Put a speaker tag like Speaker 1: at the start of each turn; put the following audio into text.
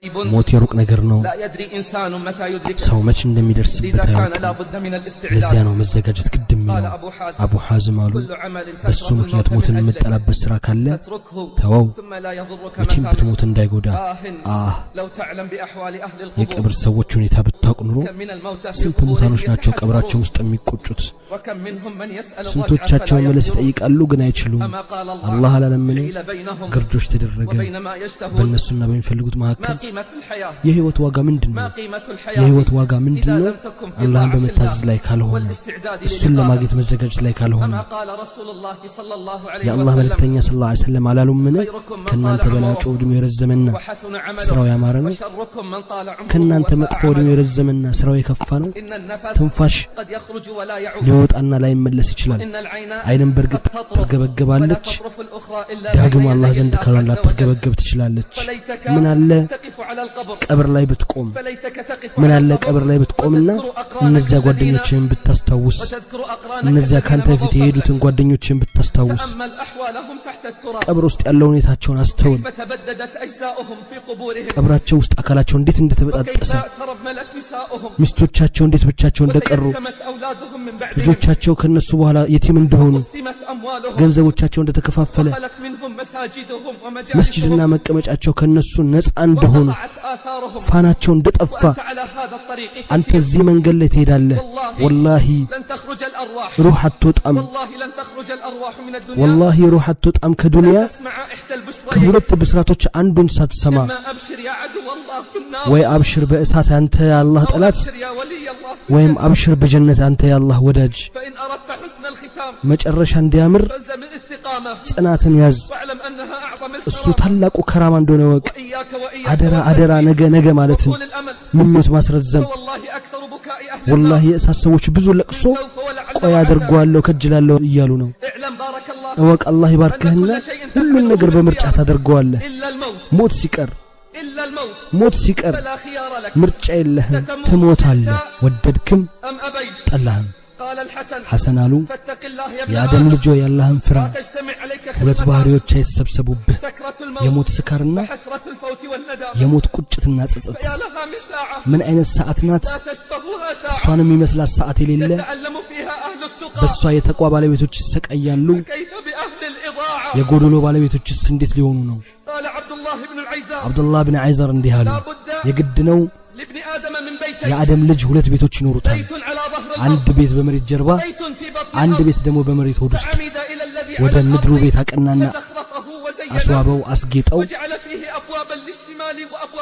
Speaker 1: ሞት የሩቅ ነገር ነው።
Speaker 2: لا يدري إنسان متى يدركه
Speaker 1: ሰው መች እንደሚደርስበት
Speaker 2: لذا كان
Speaker 1: አያውቅም።
Speaker 2: لا بد من
Speaker 1: ለዚያ
Speaker 2: الاستعداد
Speaker 1: ነው መዘጋጀት ግድ
Speaker 2: قال
Speaker 1: የሚለው።
Speaker 2: أبو حازم
Speaker 1: አቡ ሐዝም አሉ፣
Speaker 2: كل عمل
Speaker 1: በሱ
Speaker 2: تكره
Speaker 1: ምክንያት
Speaker 2: الموت
Speaker 1: ሞትን
Speaker 2: من أجله
Speaker 1: የምጠላበት ሥራ ካለ
Speaker 2: فاتركه
Speaker 1: ተወው፣
Speaker 2: ثم لا يضرك
Speaker 1: መቼም
Speaker 2: متى
Speaker 1: ብትሞት እንዳይጎዳ።
Speaker 2: آه
Speaker 1: አህ
Speaker 2: لو تعلم بأحوال أهل القبور
Speaker 1: የቀብር ሰዎች ሁኔታ ብታውቅ ኑሮ
Speaker 2: كم من الموتى في
Speaker 1: ስንት
Speaker 2: قبورهم
Speaker 1: ሙታኖች ናቸው ቀብራቸው
Speaker 2: يتحسرون
Speaker 1: ውስጥ የሚቆጩት?
Speaker 2: وكم منهم من يسأل الرجعة
Speaker 1: ስንቶቻቸው
Speaker 2: فلا
Speaker 1: መለስ
Speaker 2: يقدرون
Speaker 1: ይጠይቃሉ ግን አይችሉም።
Speaker 2: أما قال الله
Speaker 1: አላህ አላለምን?
Speaker 2: حيل بينهم
Speaker 1: ግርዶሽ ተደረገ
Speaker 2: وبين ما يشتهون
Speaker 1: በእነሱና በሚፈልጉት
Speaker 2: ما
Speaker 1: መካከል።
Speaker 2: قيمة الحياة
Speaker 1: የህይወት ዋጋ ምንድን
Speaker 2: ما
Speaker 1: ነው?
Speaker 2: قيمة الحياة
Speaker 1: የህይወት ዋጋ ምንድን
Speaker 2: إذا
Speaker 1: ነው?
Speaker 2: لم تكن في
Speaker 1: አላህን
Speaker 2: طاعة
Speaker 1: በመታዘዝ
Speaker 2: الله
Speaker 1: ላይ ካልሆነ፣
Speaker 2: والاستعداد
Speaker 1: እሱን
Speaker 2: للقائه
Speaker 1: ለማግኘት መዘጋጀት ላይ ካልሆነ።
Speaker 2: أما قال رسول الله صلى الله عليه
Speaker 1: የአላህ
Speaker 2: وسلم
Speaker 1: መልእክተኛ ሰለላሁ ዐለይሂ ወሰለም አላሉምን?
Speaker 2: خيركم من طال
Speaker 1: ከእናንተ በላጩ
Speaker 2: عمره
Speaker 1: ዕድሜው የረዘመና
Speaker 2: وحسن عمله
Speaker 1: ስራው ያማረ ነው።
Speaker 2: وشركم من طال عمره
Speaker 1: ከእናንተ
Speaker 2: وساء
Speaker 1: መጥፎ ዕድሜው
Speaker 2: عمله
Speaker 1: የረዘመና ስራው የከፋ ነው።
Speaker 2: إن النفس
Speaker 1: ትንፋሽ
Speaker 2: قد يخرج ولا يعود
Speaker 1: ሊወጣና ላይመለስ ይችላል።
Speaker 2: إن العين
Speaker 1: ዓይንም በእርግጥ
Speaker 2: قد تطرف ولا
Speaker 1: ትርገበገባለች፣
Speaker 2: تطرف الأخرى إلا
Speaker 1: ዳግም
Speaker 2: بين
Speaker 1: አላህ
Speaker 2: يدي
Speaker 1: ዘንድ
Speaker 2: الله
Speaker 1: ካልሆነ
Speaker 2: عز وجل
Speaker 1: ላትርገበገብ ትችላለች።
Speaker 2: فليتك
Speaker 1: ምን አለ
Speaker 2: تقف على القبر
Speaker 1: ቀብር ላይ ብትቆም፣
Speaker 2: فليتك تقف
Speaker 1: ምን
Speaker 2: على
Speaker 1: አለ
Speaker 2: القبر
Speaker 1: ቀብር ላይ ብትቆምና
Speaker 2: وتذكر أقرانك
Speaker 1: እነዚያ
Speaker 2: الذين
Speaker 1: ጓደኞችህን ብታስታውስ፣
Speaker 2: وتذكر أقرانك
Speaker 1: እነዚያ
Speaker 2: الذين
Speaker 1: ካንተ
Speaker 2: مضوا
Speaker 1: ፊት
Speaker 2: قبلك
Speaker 1: የሄዱትን ጓደኞችህን ብታስታውስ፣
Speaker 2: تأمل أحوالهم تحت التراب
Speaker 1: ቀብር ውስጥ ያለው ሁኔታቸውን አስተውል።
Speaker 2: كيف تبددت أجزاؤهم في قبورهم
Speaker 1: ቀብራቸው ውስጥ አካላቸው እንዴት
Speaker 2: وكيف
Speaker 1: እንደተበጣጠሰ፣
Speaker 2: ترملت نساؤهم
Speaker 1: ሚስቶቻቸው እንዴት ብቻቸው እንደቀሩ፣
Speaker 2: وتيتمت أولادهم من بعدهم
Speaker 1: ልጆቻቸው ከነሱ በኋላ የቲም እንደሆኑ፣
Speaker 2: قسمت أموالهم
Speaker 1: ገንዘቦቻቸው እንደተከፋፈለ፣
Speaker 2: وخلت منهم مساجدهم
Speaker 1: መስጂድና
Speaker 2: ومجالسهم
Speaker 1: መቀመጫቸው ከነሱ ነፃ እንደሆኑ፣
Speaker 2: وقطعت آثارهم
Speaker 1: ፋናቸው እንደጠፋ፣
Speaker 2: وأنت على هذا الطريق
Speaker 1: አንተ
Speaker 2: تسير
Speaker 1: እዚህ መንገድ ላይ ትሄዳለህ።
Speaker 2: والله
Speaker 1: ወላሂ
Speaker 2: لن تخرج الأرواح
Speaker 1: ሩህ አትወጣም።
Speaker 2: والله لن تخرج الأرواح من الدنيا
Speaker 1: ወላሂ ሩህ አትወጣም ከዱንያ
Speaker 2: تسمع إحدى البشريين
Speaker 1: ከሁለት ብስራቶች አንዱን ሳትሰማ።
Speaker 2: إما أبشر يا عدو الله بالنار
Speaker 1: ወይ አብሽር በእሳት አንተ የአላህ
Speaker 2: أو
Speaker 1: ጠላት፣
Speaker 2: أبشر يا ولي الله
Speaker 1: ወይም
Speaker 2: بالجنة
Speaker 1: አብሽር በጀነት አንተ የአላህ ወዳጅ።
Speaker 2: فإن أردت حسن الختام
Speaker 1: መጨረሻ እንዲያምር
Speaker 2: فالزم الاستقامة
Speaker 1: ጽናትን ያዝ።
Speaker 2: واعلم أنها أعظم
Speaker 1: እሱ
Speaker 2: الكرامة
Speaker 1: ታላቁ ከራማ እንደሆነ ወቅ።
Speaker 2: وإياك وإياك
Speaker 1: አደራ አደራ፣
Speaker 2: والتسويف
Speaker 1: ነገ ነገ ማለትን
Speaker 2: وطول الأمل
Speaker 1: ምኞት ማስረዘም።
Speaker 2: فوالله أكثر بكاء أهل
Speaker 1: ወላሂ
Speaker 2: النار
Speaker 1: የእሳት ሰዎች ብዙ
Speaker 2: من
Speaker 1: ለቅሶ
Speaker 2: سوف ولعل
Speaker 1: ቆይ
Speaker 2: وعسى
Speaker 1: አደርገዋለሁ ከጅላለሁ እያሉ ነው።
Speaker 2: اعلم بارك الله
Speaker 1: እወቅ
Speaker 2: فيك
Speaker 1: አላህ
Speaker 2: أن
Speaker 1: ይባርክህና
Speaker 2: كل شيء
Speaker 1: ሁሉን
Speaker 2: تفعله
Speaker 1: ነገር በምርጫ
Speaker 2: باختيارك
Speaker 1: ታደርገዋለህ።
Speaker 2: إلا الموت
Speaker 1: ሞት ሲቀር
Speaker 2: إلا الموت
Speaker 1: ሞት ሲቀር
Speaker 2: فلا خيار لك
Speaker 1: ምርጫ የለህም፣
Speaker 2: ستموت
Speaker 1: ትሞታለህ።
Speaker 2: شئت
Speaker 1: ወደድክም
Speaker 2: أم أبيت
Speaker 1: ጠላህም።
Speaker 2: قال الحسن
Speaker 1: ሐሰን አሉ
Speaker 2: فاتق الله يا ابن
Speaker 1: የአደም
Speaker 2: آدم
Speaker 1: ልጅ ሆይ አላህን ፍራ።
Speaker 2: لا تجتمع عليك
Speaker 1: ሁለት
Speaker 2: خصلتان
Speaker 1: ባህሪዎች አይሰብሰቡብህ፣
Speaker 2: سكرة الموت
Speaker 1: የሞት ስካርና
Speaker 2: وحسرة الفوت والندامة
Speaker 1: የሞት ቁጭትና ጸጸት።
Speaker 2: فيا لها من ساعة
Speaker 1: ምን አይነት ሰዓት ናት!
Speaker 2: لا تشبهها ساعة
Speaker 1: እሷን የሚመስላት ሰዓት የሌለ።
Speaker 2: يتألم فيها أهل التقى
Speaker 1: በእሷ የተቋ ባለቤቶች ይሰቃያሉ።
Speaker 2: كيف بأهل الإضاعة
Speaker 1: የጎደሎ ባለቤቶችስ እንዴት ሊሆኑ ነው?
Speaker 2: قال عبد الله بن العيزار
Speaker 1: አብዱላህ ብን አይዘር እንዲህ አሉ፣
Speaker 2: لا بد
Speaker 1: የግድ ነው
Speaker 2: لابن آدم من بيتين
Speaker 1: የአደም ልጅ ሁለት ቤቶች ይኖሩታል።
Speaker 2: بيت على ظهر
Speaker 1: አንድ
Speaker 2: الأرض
Speaker 1: ቤት በመሬት ጀርባ፣
Speaker 2: بيت في بطن
Speaker 1: አንድ
Speaker 2: الأرض
Speaker 1: ቤት ደግሞ በመሬት ሆድ ውስጥ።
Speaker 2: فعمد إلى الذي
Speaker 1: ወደ
Speaker 2: على
Speaker 1: ምድሩ
Speaker 2: الأرض
Speaker 1: ቤት አቀናና
Speaker 2: فزخرفه وزينه
Speaker 1: አስዋበው፣ አስጌጠው።
Speaker 2: وجعل فيه أبوابا للشمال وأبوابا